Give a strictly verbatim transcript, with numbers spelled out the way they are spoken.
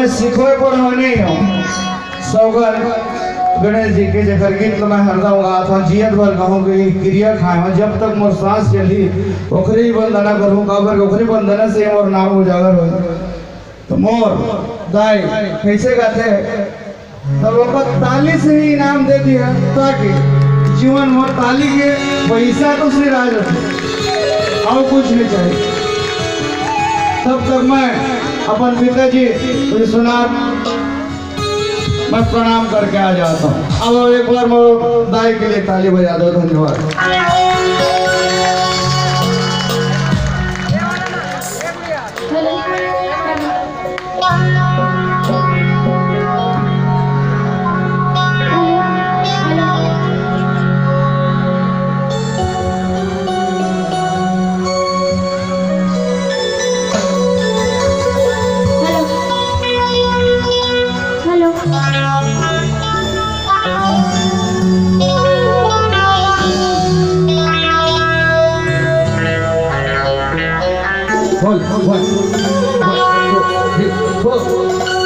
सिखोय पढ़ोय नहीं हो। सौगन गणेश जी के, जेकर गीत ल मैं हरदम गात हूँ, जियत भर कहूँ कि किरिया खाए हूँ, जब तक मोर सांस चली, ओखरे ही वंदना करूँ, काबर के ओखरे वंदना से मोर नाम उजागर हो। तो मोर दाई कैसे गाते हैं, तब ओकर ताली से ही इनाम दे दिया, ताकि जीवन में ताली के पैसा तो सिर आ जाते, और कुछ नहीं चाहिए। तब तक मैं अपन पिताजी विश्वनाथ मैं प्रणाम करके आ जाता हूँ। अब एक बार मोर दाई के लिए ताली बजा दो। धन्यवाद। One, one, one, two, three, four.